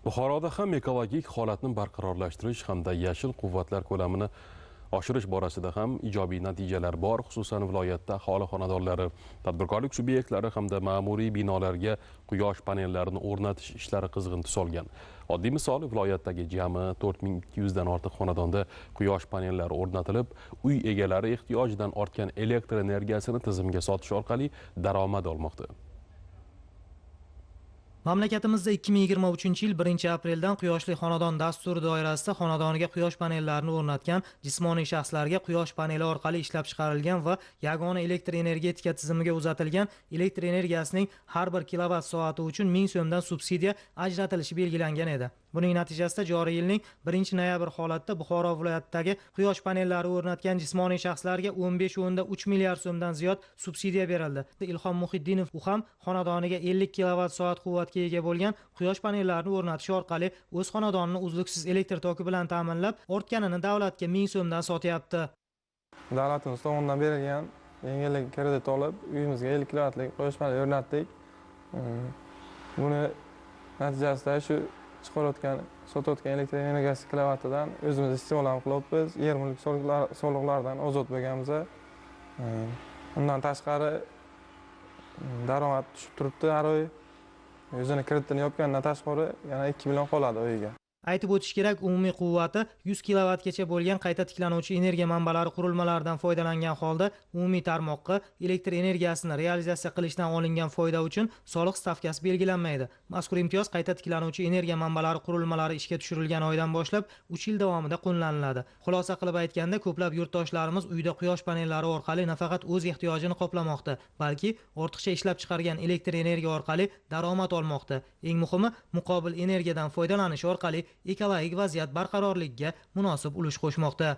Buxoroda ham ekologik holatni barqarorlashtirish hamda yashil quvvatlar ko'lamini oshirish borasida ham ijobiy natijalar bor. Xususan, viloyatda aholi xonadonlari, tadbirkorlik subyektlari hamda ma'muriy binolarga quyosh panellarini o'rnatish ishlari qizg'in tus olgan. Oddiy misol, viloyatdagi jami 4200 dan ortiq xonadonda quyosh panellari o'rnatilib, uy egalari ehtiyojidan ortgan elektr energiyasini tizimga sotish orqali daromad olmoqda. Mamlakatimizda 2023-yil 1-apreldan Quyoshli xonadon dasturi doirasida xonadoniga quyosh panellarini o'rnatgan jismoniy shaxslarga quyosh paneli orqali ishlab chiqarilgan va yagona elektr energetika tizimiga uzatilgan elektr energiyasining har bir kilovat soati uchun 1000 so'mdan subsidiya ajratilishi belgilangan edi. Buning natijasida joriy yilning 1-noyabr holatida Buxoro viloyatidagi quyosh panellari o'rnatgan jismoniy shaxslarga 15.3 milliard so'mdan ziyod subsidiya berildi. Ilhom Muhiddinov u ham xonadoniga 50 kilovat soat quvvatga ega bo'lgan quyosh panellarini o'rnatish orqali o'z xonadonini uzluksiz elektr toki bilan ta'minlab, ortganini davlatga 1000 so'mdan sotyapti. Davlatimiz tomonidan berilgan yengillik kredit olib, uyimizga 50 kilovatlik quyosh paneli o'rnatdik. Buni natijasida shu chiqarayotgan, sotayotgan elektr energiyasi kilovatidan o'zimiz iste'mol ham qilyapmiz, yer mulk soliqlaridan ozod bo'lganmiz. Undan tashqari daromad tushib turibdi har oy. O'zini kreditini yopgandan tashqari yana 2 million qoladi uyiga. Aytib o'tish kerak, umumiy quvvati 100 kilovatgacha bo'lgan qayta tiklanuvchi energiya manbalari qurilmalaridan foydalangan holda umumiy tarmoqqa elektr energiyasini realizatsiya qilishdan olingan foyda uchun soliq stavkasi belgilanmaydi. Mazkur imtiyoz qayta tiklanuvchi energiya manbalari qurilmalari ishga tushirilgan oydan boshlab 3 yil davomida qo'llaniladi. Xulosa qilib aytganda, ko'plab yurtdoshlarimiz uyda quyosh panellari orqali nafaqat o'z ehtiyojini qoplamoqda, balki ortiqcha ishlab chiqargan elektr energiya orqali daromad olmoqda. Eng muhimi, muqobil energiyadan foydalanish orqali ekologik vaziyat barqarorligiga munosib ulush qo'shmoqda.